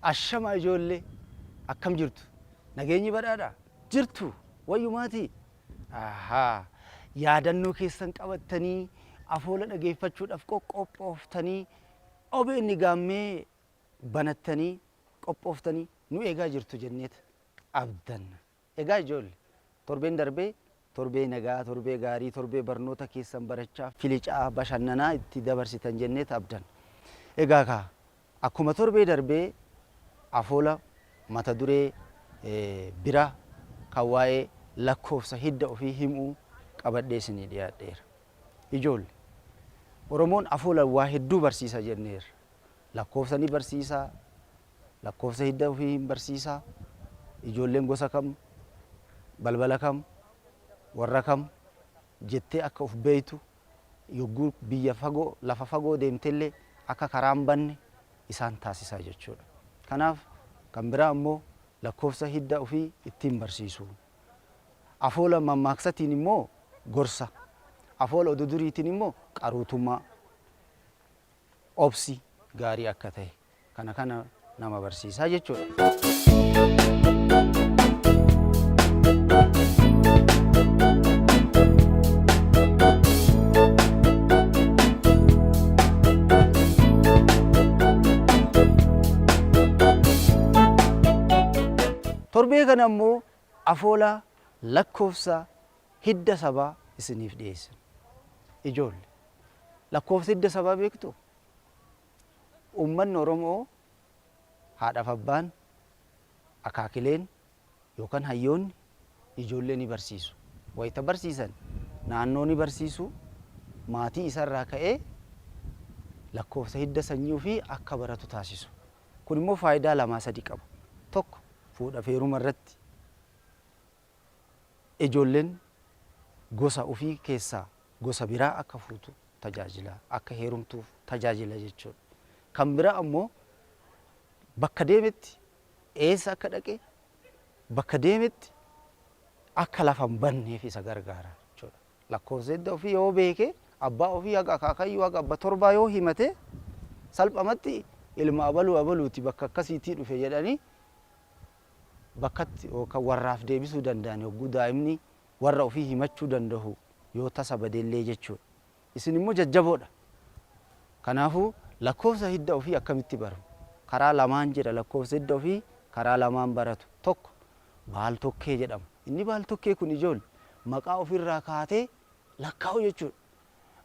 Ashama ijoollee, akkam jirtu? Nageenyi badhaadha? Jirtu wayyumaatii? Ahaa, yaadannoo keessan qabattanii afoola dhageeffachuudhaaf qoqqophooftanii OBN Gaammee banattanii qophooftanii nu eegaa jirtu jenneet abdanna. Egaa ijoolle, torbeen darbee torbee nagaa, torbee gaarii, torbee barnoota keessan barachaa, filicaa, bashannanaa itti dabarsitan jenneet abdanna. Egaa kaa akkuma torbee darbee afoola mata duree biraa kan waa'ee lakkoofsa hidda ofii himuu qabadhee isinii dhiyaadheera. Ijoolle, Oromoon afoolan waa hedduu barsiisa jenneerra. Lakkoofsa ni barsiisa, lakkoofsa hidda ofii hin barsiisa, ijoolleen gosa kam, balbala kam, warra kam jettee akka of beektu yogguu biyya fagoo, lafa fagoo deemtellee akka karaa hin banne isaan taasisa jechuudha. Kanaaf kan biraa immoo lakkoofsa hidda ofii ittiin barsiisu. Afoola mammaaksatiin immoo gorsa, afoola oduu duriitiin immoo qaruutummaa. Obsi gaarii akka ta'e kana kana nama barsiisa jechuudha. Torbee kana immoo afoola lakkoofsa hidda sabaa isiniif dhiyeessina. Ijoolle, lakkoofsa hidda sabaa beektuu? Uummanni Oromoo haadhaaf abbaan, akaakileen yookaan hayyoonni ijoollee ni barsiisu. Wayita barsiisan naannoo ni barsiisu, maatii isarraa ka'ee lakkoofsa hidda sanyii ofii akka baratu taasisu. Kun immoo faayidaa lamaa sadi qaba. Tokko, fuudhaaf heeruma irratti ijoolleen gosa ofii keessaa gosa biraa akka fuutu tajaajila, akka heerumtuuf tajaajila jechuudha. Kan biraa ammoo bakka deemetti eessa akka dhaqe, bakka deemetti akka lafa hin banneef isa gargaara jechuudha. Lakkoofsa hidda ofii yoo beeke, abbaa ofii haga akaakayyuu haga abba torbaa yoo himate, salphamatti ilma abaluu abaluuti bakka akkasiitii dhufe jedhanii bakkatti yookaan warraaf deebisuu danda'an yogguu daa'imni warra ofii himachuu dandahu yoo tasa badellee jechuudha. Isin immoo jajjaboodha. Kanaafuu lakkoofsa hidda ofii akkamitti baru? Karaa lamaan jira, lakkoofsa hidda ofii karaa lamaan baratu. Tokko baaltokkee jedhama. Inni baaltokkee kun ijoolle maqaa ofirraa kaatee lakkaa'u jechuudha.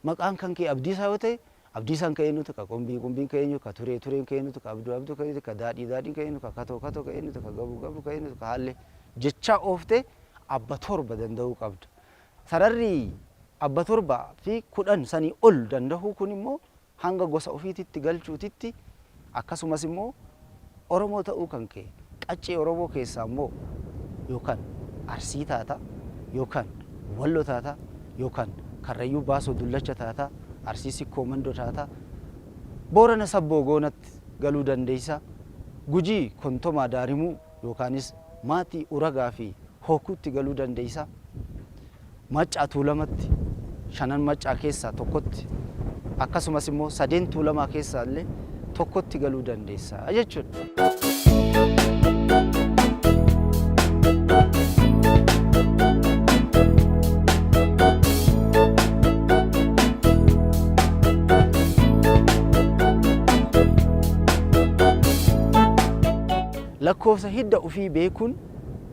Maqaan kan kee Abdiisaa yoo ta'e, Abdiisaan kan eenyutu, ka Qumbii, Qumbiin kan eenyu, ka Turee, Tureen kan eenyutu, ka Abduu, Abduu kan eenyutu, ka Daadhii, Daadhiin kan eenyu, ka Katoo, Katoo kan eenyutu, ka Gabuu, Gabuu kan eenyutu, ka Haallee jechaa ooftee abba torba danda'uu qabda. Sararri abba torba fi 10 sanii ol dandahuu kun immoo hanga gosa ofiititti galchuutitti, akkasumas immoo Oromoo ta'uu kan kee qaccee Oromoo keessaa immoo yookaan Arsii taata, yookaan Wallo taata, yookaan Karrayyuu Baasoo Dullacha taata, Arsii Sikkoo Mando taata, Boorana Sabboo Goonatti galuu dandeessa, Gujii Kontomaa Daarimuu yookaanis Maatii Uragaa fi Hookuutti galuu dandeessa, Maccaa Tuulamatti, shanan Maccaa keessaa tokkotti, akkasumas immoo sadeen Tuulamaa keessaa illee tokkotti galuu dandeessa jechuudha. Lakkoofsa hidda ofii beekuun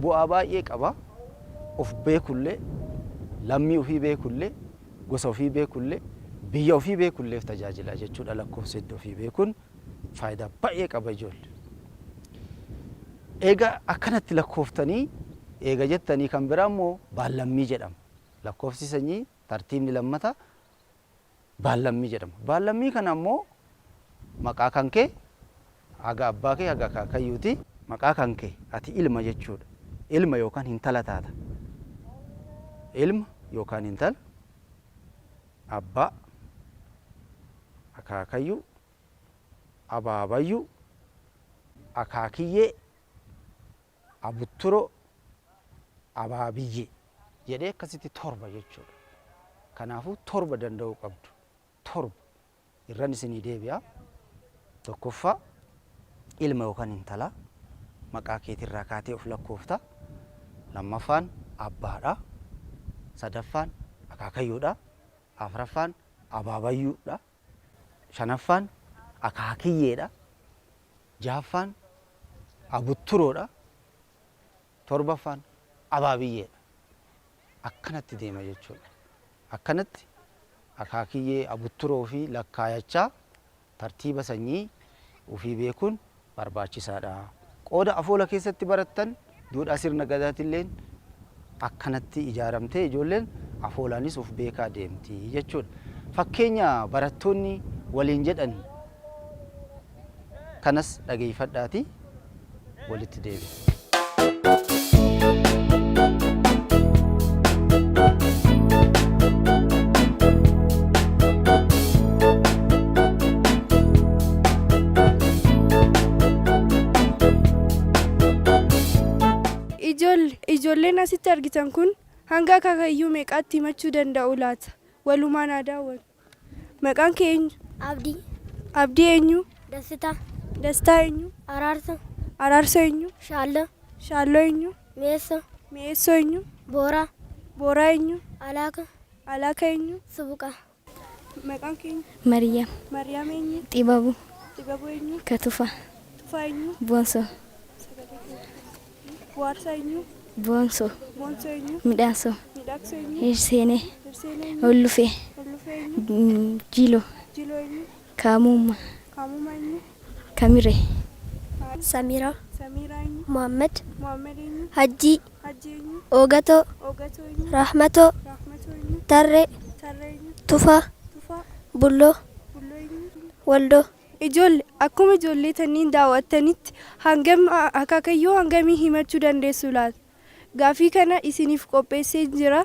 bu'aa baay'ee qaba. Of beekullee, lammii ofii beekullee, gosa ofii beekullee, biyya ofii beekulleef tajaajila jechuudha. Lakkoofsa hidda ofii beekuun faayidaa baay'ee qaba ijoolle. Eega akkanatti lakkooftanii eega jettanii kan biraa immoo baallammii jedhama. Lakkoofsi sanyii tartiibni lammata baallammii jedhama. Baallammii kana immoo maqaa kan kee haga abbaa kee haga akaakayyuuti. Maqaa kan kee ati ilma jechuudha. Ilma yookaan hintala taata. Ilma yookaan hintala, abbaa, akaakayyuu, abaabayyuu, akaakiyyee, abutturo, abaabiyyee jedhee akkasitti torba jechuudha. Kanaafuu torba danda'uu qabdu. Torba. Irran isinii deebi'a. Tokkoffaa Ilma yookaan intala maqaa keetirraa kaatee of lakkoofta. Lammaffaan abbaadha. Sadaffaan akaakayyuudha. Afraffaan abaabayyuudha. Shanaffaan akaakiyyeedha. Jahaffaan abutturoodha. Torbaffaan abaabiyyeedha. Akkanatti deema jechuudha. Akkanatti akaakiyyee, abutturoo fi lakkaayachaa tartiiba sanyii ufii beekuun barbaachisaadha. Qooda afoola keessatti barattan duudhaa sirna Gadaatilleen akkanatti ijaaramtee ijoolleen afoolaanis uf beekaa deemti jechuudha. Fakkeenya barattoonni waliin jedhan kanas dhageeffadhaatii walitti deebina. Ijoollee ijoolleen asitti argitan kun hanga akaakayyuu meeqaatti himachuu danda'u laata? Walumaan haa daawwannu. Maqaan kee eenyu? Abdii. Abdii eenyu? Dastaa. Dastaa eenyu? Araarsa. Araarsoo eenyu? Shaalloo. Shaalloo eenyu? Mi'eessoo. Mi'eessoo eenyu? Booraa. Booraa eenyu? Alaaka. Alaaka eenyu? Subuqa. Maqaan kee eenyu? Mariyaam. Mariyaam eenyu? Xibabu. Xibabuu eenyu? Katufa. Tufaa eenyu? Boonsoo. Waarsaa eenyu? Boonsoo. Boonsoo eenyu? Midhaasoo. Miidhagsoo eenyu? Hirseenee. Hirseen eenyu? Ollufee. Ollufee eenyu? Jiloo. Jiloo eenyu? Kaamummaa. Kaamummaa eenyu? Kamiree. Samiraa. Samiiraa eenyu? Muhammad. Muhammad eenyu? Hajjii. Hajji eenyu? Oogatoo. Oogatoo eenyu? Rahmatoo. Rahmatoo eenyu? Tarree. Tarree eenyu? Tufaa. Tufaa. Bulloo. Bulloo eenyu? Waldoo. Ijoollee akkuma ijoollee tanniin daawwattanitti hangam akaakayyuu hangamii himachuu dandeessu laata? Gaaffii kana isiniif qopheessee jira.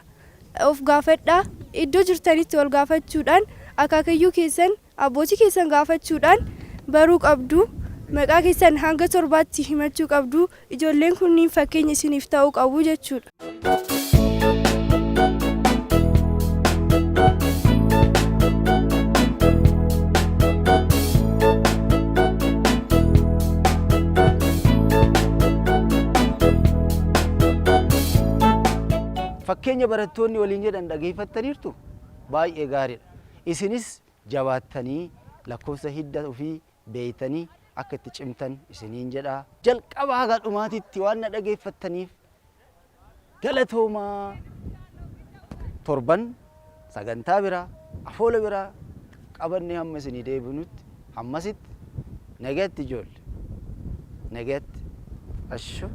Of gaafadhaa. Iddoo jirtanitti wal gaafachuudhaan akaakayyuu keessan abbootii keessan gaafachuudhaan baruu qabdu. Maqaa keessan hanga torbaatti himachuu qabdu. Ijoolleen kunniin fakkeenya isiniif ta'uu qabu jechuudha. Fakkeenya barattoonni waliin jedhan dhageeffattaniirtu baay'ee gaariidha. Isinis jabaattanii lakkoofsa hidda ofii beeytanii akka itti cimtan isiniin jedha. Jalqaba haga dhumaatitti waan na dhageeffattaniif galatoomaa. Torban sagantaa biraa afoola biraa qabannee hamma isinii deebinutti hammasitti nagatti ijoollee nagatti ashoo.